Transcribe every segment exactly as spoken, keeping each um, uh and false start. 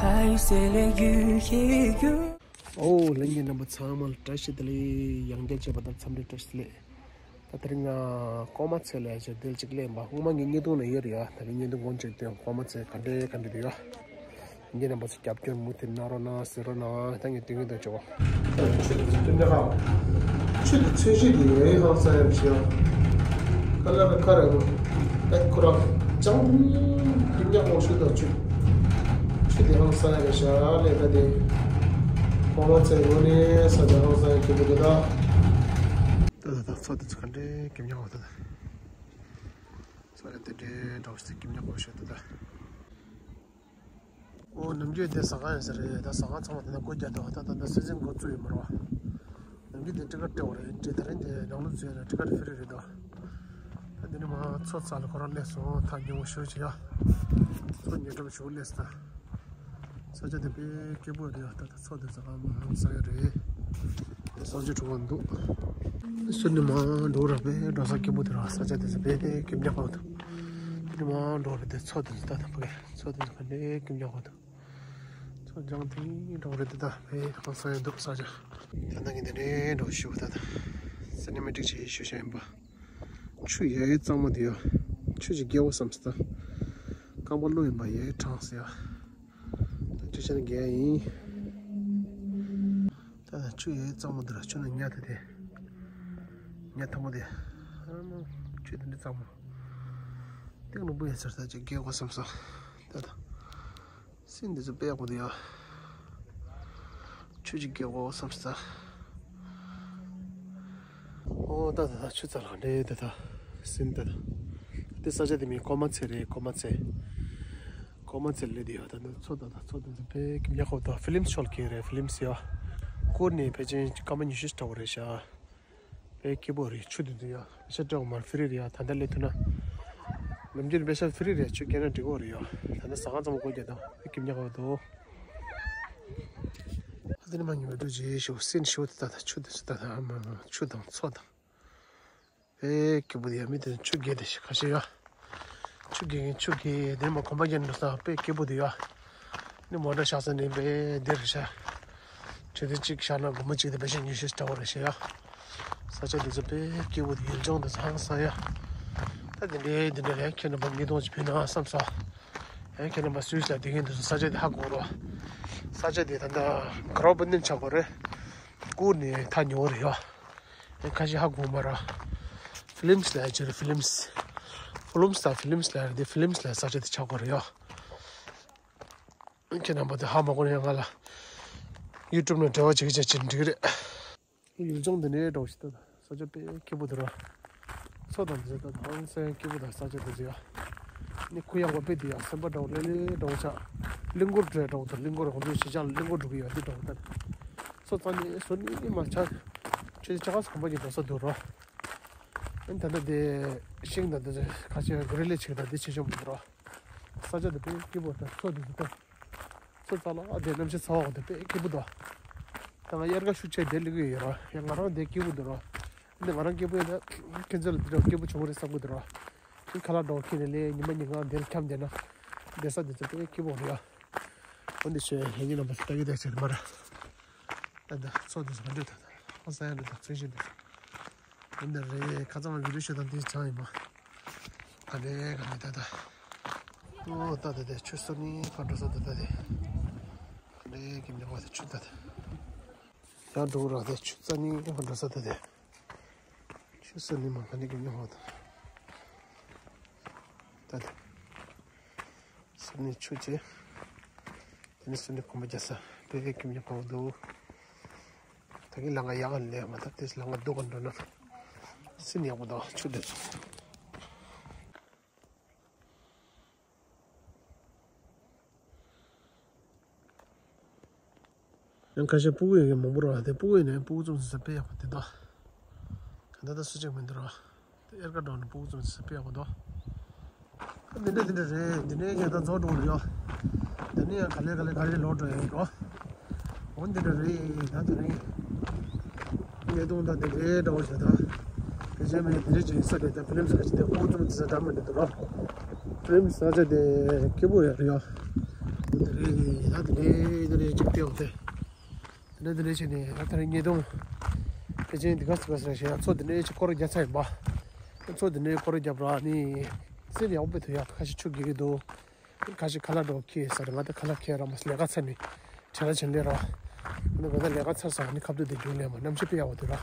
ཨོ་ལྷན་རྒྱས་རྣམ་པ་ཚང་མ་ལ་བཀྲ་ཤིས་བདེ་ལེགས། ཡང་བསྐྱར་བྱས་པ་དང་འཚམས་འདྲི་བཀྲ་ཤིས་བདེ་ལེགས། ད་དེ་རིང་ང་ཀོ་མ་ཚལ་ལ་ཡ་ཆེ་དེ་ཅིག་སླེབས་པ། སྔོན་མ་ངས་བརྙན་ཐུང་ནང་ཡོད་རེད་ཡ། ད་རིང་བརྙན་ཐུང་གོང་ཆེ་དེ་ཀོ་མ་ཚལ་ག་འདྲས་ག་འདྲས་དེ་ཡ། ངེད་རྣམ་པ་ཚོ་རྒྱབ་སྐྱོར་མུ་མཐུད་གནང་རོགས་གནང་ཟེར་རོགས་གནང་། ད་ངས་དེ་སྔོན་དུ་བྱོས། ཆུ་དེ་ཚོ་སྐྱིད་ཉག་ཆུ་དེ་ཚོས་གཞི་དེ་ཡོད་ཧང་སང་ཡ་བྱེད་ཡ། ཁ་ལ་ར་ཁ་ར་ཨེ་ཁོ་ར་ཅང་སྐྱིད་ཉག་ཧོ་ཤུ་དང་ཆུ། ཆུ་དེ་ཧང་སང་ཡ་བྱེད་ཡ་ལས་ད་དེ། ཁོ་མ་ཚེ་ངོ་ནས་ས་ཆ་ཧང་སང་ཡ་སྐྱིད་པོ་དེ་ད། ད་ད་ད་ཚོ་དེ་ཚོ་ག་འདྲས་སྐྱིད་ཉག་ཧོ་ད་ད། ཚོ་ཡ་དེ་འདྲས་འདྲ་བོ་ཞིག་སྐྱིད་ཉག་ཧོ་ཤུ་ད་ད། ཨོ་ནམ་རྒྱུན་དེ་ཟ་ཁང་ཡིན་ས་རེད། ད་ཟ་ཁང་ཚང་མ་དེ་ན་སྒོ་རྒྱག་འདུག་ད་ད་ད་སི་ཛིན་འགོ་བཙུགས་ཡོད་མ་རེད་བ། ནམ་རྒྱུན་དེ་ཊི་ཀེ་ཊི་སྤྲད་པ་རེད། འདྲེ་ད་རིང་དེ་ནང་ལོགས་འཛུལ་ཡ་ན་ཊི་ཀེ་ཊི་ཕི་རི་རེད་འདུག་ད་འདི་ནས་མ་མཚོ་རྩ་ལ་ཁོ་རང་སླེབས་སོང་། ད་ཉོ་ཞུ་བྱེད་ཡ། མཚོ་ཉོ་གྲབས་ཞུ་སླེབས་སོང་། ད་ས་ཆ་དེ་དཔེ་སྐྱིད་པོ་རེད་ཡ། ད་ད་མཚོ་དེ་ཟ་ཁང་མ་ཧང་སང་ཡ་རེད། དེ་གསར་བརྗེ་གྲོང་པ་འདུག་སུ་ནི་མ་འགྲོ་ར་དཔེ་འགྲོ་ས་སྐྱིད་པོ་དེ་ར། ས་ཆ་དེ་ཚོ་དཔེ་སྐྱིད་ཉག་ཧོ་འདུག་དེ་ནི་མ་འགྲོ་ར་དེ་མཚོ་དེ་ཚོ་ད་ད་ཕ་གི་མཚོ་དེ་ཚོ་ག་འདྲས་སྐྱིད་ཉག་ཧོ་འདུག་མཚོ་ལྗང་ཐིང་འདྲ་བོ་རེད་འདུག་ད་བས་ཧང་སང་ཡང་འདུག་ས་ཆ། ད་ནང་གི་འདི་འདྲའི་འདྲ་བོ་ཞུ་བ་ད་ད། སི་ནི་མེ་ཊིག་ཅིག་ཞུ་བྱ་ཡིན་པ། ཆུ་ཡ་ཡི་གཙང་མ་འདི་ཡ། ཆུ་ཅིག་རྒྱལ་བ་བསམ་སི་ད། རྐང་པ་བླུགས་ཡིན་པ་ཡ་ཡི་གྲངས་སི་ཡ། ད་ཅི་བྱ་ནི་རྒྱལ་ཡིན། ད་ཆུ་ཡ་ཡི་གཙང་མ་འདི་ར་ཆུ་ནང་ཉ་ད་དེ། ཉ་ཐང་པོ་དེ། ཆུ་འདི་འདྲའི་གཙང་མ། སྟེང་ནས་སྤུ་ཡ་ཚར་ད་ཅིག་རྒྱལ་བ་བསམ་སི་ད་ད། སིན་འདི་ཚོ་དཔེ་ཡག་པོ་འདུག་ཡ། ཆུ་ཅིག་རྒྱག་དགོས་བསམ་ས། ཨོ་ད་ད་ད་ཆུ་རྩ་ལ་འདྲེ་ད་ད། སིན་ད་ད། དེ་ས་ཆ་དེ་མིང་ཀོ་མ་ཚེ་རེད། ཀོ་མ་ཚེ། ཀོ་མ་ཚེ་ལས་དེ་ཡ། ད་ད་མཚོ་ད་ད་མཚོ་དེ་ཚོ་དཔེ་སྐྱིད་ཉག་ཧོ་ད། ཧྥི་ལིམ་སི་ཤོ་ལ་ཁེལ་རེད། ཧྥི་ལིམ་སི་ཡ། བསྐུར་ནས་ཕལ་ཆེར་སྐར་མ་ཉི་ཤུ་ཞིག་འདྲ་བོ་རེད་ཤག་དཔེ་སྐྱིད་པོ་རེད། ཆུ་དེ་ཚོ་ཡ། ཤ་སྤྲད་འོང་མར་ཕི་རི་རེད་ཡ། ད་ལྟ་སླེབས་ཐུབ་ན། ནམ་རྒྱུན་པེ་ཤ་ཕི་རི་རེད། ཆུ་སྐྱེལ་ན་འགྲིག་གོ་རེད་ཡ། ད་ལྟ་ཟ་ཁང་ཚང་མ་སྒོ་རྒྱག་དང་དཔེ་སྐྱིད་ཉག་ཧོ་འདུག་ཨ་དེ་ནི་མ་ཉི་མ་འགྲོ་རྗེས་ཤོག་སེན་ཤོག་དེ་ད་ད་ཆུ་དེ་ཚོ་ད་ད་ཨ་མ་མ་ཆུ་དང་མཚོ་དང་། དཔེ་སྐྱིད་པོ་དེ་ཡ། མི་དེ་ཆུ་རྒྱས་དེ་ཤི་ཁ་ཤས་ཡ། ཆུ་རྒྱས་མཁན་ཆུ་རྒྱས་དེ་ནི་མ་གོམ་པ་རྒྱག་འགྲོ་ས་དཔེ་སྐྱིད་པོ་དེ་ཡ། ནི་མོ་ཊ་བཞག་ས་ནི་དཔེ་དེ་རེད་ཤག་ཆུ་དེ་གཅིག་བཞག་ན་སྒོར་མོ་གཅིག་དེ་དཔེ་ཤ་ཉི་ཤུ་འདྲ་བོ་རེད་ཤག་ཡ། ས་ཆ་དེ་ཚོ་དཔེ་སྐྱིད་པོ་དེ་ཡུལ་ལྗོངས་དེ་ཚོ་ཧང་སང་ཡ། ད་དེ་འདྲའི་དེ་འདྲའི་ཡང་ཁྱེད་རྣམ་པ་ཉིས་སྟོང་ཅིག་ཕུལ་ན་བསམ་སོང་། ཡང་ཁྱེད་རྣམ་པ་སུད་སི་ལ་བསྡད་མཁན་དེ་ཚོ་ས་ཆ་དེ་ཧ་གོ་རོགས། ས་ཆ་དེ་ད་ལྟ་ག་རོ་པུ་ནིན་ཆགས་གོ་རེད། བསྐུར་ནས་ཐག་ཉོ་རེད་ཡ། ཡང་ཁ་ཤས་ཧ་གོ་མ་ར། ཧྥི་ལིམ་སི་ལ་ཡ་ཅི་རེད། ཧྥི་ལིམ་སི། ཧྥུ་ལུམ་སི་དང་ཧྥི་ལིམ་སི་ལ་ཡ་རེད་དེ། ཧྥི་ལིམ་སི་ལ་ས་ཆ་དེ་ཆགས་གོ་རེད་ཡ། ཁྱེད་རྣམ་པ་དེ་ཧ་མ་གོ་ན་ཡང་ང་ལ་ཡུ་ཊུབ་ནང་འབྲེལ་བ་བྱེད་ཀྱི་བྱེད་ཀྱི་འགྲིག་རེད། ཡུལ་ལྗོངས་འདི་ནས་འགྲོ་ཞིག་ད་ས་ཆ་དཔེ་སྐྱིད་པོ་འདུག་ར། མཚོ་དང་འདི་ཚོ་ད་ཧང་སང་སྐྱིད་པོ་དང་ས་ཆ་འདི་ཚོ་ཡ། ནི་གུ་ཡངས་པ་དཔེ་འདི་ཡ་སེམས་པ་འདྲ་བོ་ལེ་ལེ་འདྲ་བོ་ཆགས། གླིང་སྐོར་འགྲོ་འདྲ་བོ་དང་གླིང་སྐོར་ཧོ་ནི་གཞིས་ཆགས་ལ་གླིང་སྐོར་འགྲོ་གི་ཡོད་འདི་འདྲ་བོ་ད། མཚོ་རྩ་ནས་སོ་ནི་མ་ཆགས། ཆུ་ཆ་ག་སོ་གོམ་པ་གྱི་འགྲོ་ས་འདུག་ར། ཨ་ནི་ད་ལྟ་དེ་ཤིང་དང་འདི་ཚོ་ཁ་ཤས་གུ་རེ་ལེ་ཆིག་དང་འདི་ཆེ་ཆུང་མི་འདུག་ར། ས་ཆ་དེ་དཔེ་སྐྱིད་པོ་དང་མཚོ་དེ་ཚོ་དཔེ། མཚོ་རྩ་ལ་ཨ་དེ་གནམ་གཤིས་ཚ་བ་དེ་དཔེ་སྐྱིད་པོ་འདུག་ད་ང་དབྱར་ཁ་ཤུགས་ཆེ་དེ་སླེབས་ཀྱི་ཡོད་ར། ཡང་ང་རང་དེ་སྐྱིད་པོ་འདུག་ར། འདི་ང་རང་སྐྱིད་པོ་ཡིན་ན་ཁྱེད་ཚོ་ལ་འདི་འདྲ་སྐྱིད་པོ་བྱུང་རེད་བསམ་གྱི་འདུག་ར། ཁྱེད་ཁ་ལག་འདྲ་བོ་འཁྱེར་ནས་ལས་ཉི་མ་ཉིན་གང་འདིར་འཁྱམས་བསྡད་ན། བསྡད་ས་དེ་ཚོ་དཔེ་སྐྱིད་པོ་རེད་ཡ། འོན་ཏེ་ཞོལ་ལྷན་རྒྱས་རྣམ་པ་ལྟ་གི་བསྡད་ཚེ་མར། ད་ད་མཚོ་དེ་ཚོ་ག་འདྲ་ད་ད་ཧང་སང་ཡ་འདྲ་ད་ཚུན་ཤིན་ཏུ། འདི་འདྲ་རེད། ཁ་ཚང་བི་ཌིའོ་ཤོ་དང་འདི་བྱང་ཡིན་པ། ད་རེད་ག་ནས་ད་ད། ཨོ་ད་ད་ད་ཆུ་སོ་ནི་ཕར་འགྲོ་ས་ད་ད་དེ། ད་རེད་གི་མྱོང་བ་དེ་ཆུ་ད་ད། ཡར་འགྲོ་ར་ད་ཆུ་རྩ་ནི་ཕར་འགྲོ་ས་ད་དེ། ཆུ་སོ་ནི་མ་ག་ནས་གི་མྱོང་བ་ད། ད་ད། སུ་ནི་ཆུ་ཆེ། དེ་ནི་སུ་ནི་གོམ་པ་རྒྱག་ས་དཔེ་ཁྱིམ་རྒྱག་པ་འདུག་ད་གིན་ལམ་ཁ་ཡག་ག་ལས་མ་ད་དེ་ལམ་ཁ་སྡུག་ག་འགྲོ་ན། སུ་ནི་ཡག་པོ་འདུག་ཆུ་དེ་ཚོ། ཡང་ཁ་ཤས་སྤུ་གུ་ཡོད་མཁན་མང་པོ་རེད་བ། དེ་སྤུ་གུ་ཡོད་ནའི་སྤུ་གུ་ཙམ་ཟ་དཔེ་ཡག་པོ་དེ་འདུག་ད་ལྟ་སུ་གཅིག་མི་འདུག་ར། དེ་དབྱར་ཁ་འགྲོ་ནས་སྤུ་གུ་ཙམ་ཟ་དཔེ་ཡག་པོ་འདུག་འདི་འདྲ་འདི་འདྲ་རེད། འདི་ནས་ངས་ད་རྫོགས་འགྲོ་གི་ཡོད། འདི་ནས་ཡང་ག་ལེ་ག་ལེ་ག་ལེ་ལོག་འགྲོ་ཡ་ཡོད་འགྲོ། འོ་འདི་འདྲ་རེད། ད་དེ་རིང་ངས་དུང་ད་དེ་རེད་འདྲ་བོ་བྱས་ད། དེ་རྗེས་མི་དེ་རིང་ཅིག་ས་རེད། ད་ཕི་ལིམ་ཟ་ཅིག་དེ་སྤུ་གུ་ཙམ་ཟ་འདྲ་མི་འདུག་ར། ཕི་ལིམ་ཟ་ཅིག་དེ་སྐྱིད་པོ་ཡོད་རེད་ཡ། འདི་རེད། ད་ ད་དེ་ནས་དེ་ནས་ཅིག་བལྟས་འོང་སྟེ། དེ་ནས་དེ་ནས་ཕྱིན་ནས་ད་ལྟ་རེ་ཉེ་དུང་། དེ་ཅན་འདི་ག་སི་ག་སི་ར་ཞེས་མཚོ་དེ་ནས་ཅིག་སྐོར་རྒྱག་ཚར་ཡིན་པ། མཚོ་དེ་ནས་སྐོར་རྒྱབ་ར་ནི། སེམས་ཡག་པོ་དུ་ཡག་ཁ་ཤས་ཆུ་རྒྱག་གི་འདུག་ཁ་ཤས་ཁ་ལག་འགྲོ་ཁྱེར་ས་རེད། ང་ད་ཁ་ལག་ཁྱེར་ར་མ་ལས་ཀ་ཚར་ནས་བྲེལ་བ་ཆེན་ལས་ར། ང་ད་ལས་ཀ་ཚར་ས་ནི་ཁ་བརྡ་དེ་རྒྱུན་ལས་མ་གནམ་གཤིས་དཔེ་ཡག་པོ་འདུག་ར།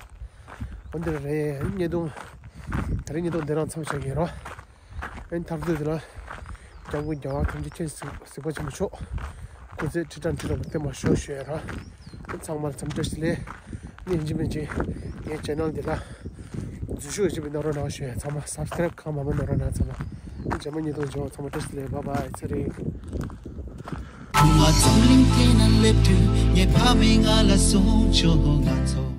འོ་འདི་རེད་ཉེ་དུང་། ད་རེས་ཉེ་དུང་འདི་རང་མཚམས་བཞག་གི་ར། ཨེན་ཐར་དུས་དེ་ལ། སྐྱབས་མགོན་རྒྱལ་བ་ཐམས་ཅད་མཁྱེན། གཟིགས་པ་ཆེན་པོ་མཆོག་སྐུ་ཚེ་ཁྲི་ཕྲག་ཁྲི་ཕྲག་བརྟན་པར་ཤོག་ཞུ་ཡ་ར། ཚང་མར་འཚམས་འདྲི་ཞུ་ལེ། ནི་ཡིན་གཅིག་མིན་གཅིག་ངའི་ཆེ་ནལ་འདི་ལ་འཛུལ་ཞུགས་ཞིག་གནང་རོགས་གནང་ཞུ་ཡ། ཚང་མ་སབ་སི་ཀ་རེབ་གང་མང་མང་གནང་རོགས་གནང་ཚང་མ། རྗེས་མ་ཉིད་དུ་འབྱོར། ཚང་མ་བཀྲ་ཤིས་བདེ་ལེགས། བཱའི་བཱའི། ཚེ་རིང་། ཁུ་མ་རྫོང་གླིང་དེ་ན་སླེབས་དུས་ངའི་ཕ་མས་ང་ལ་གསུངས་བྱུང་། ང་ཚོ་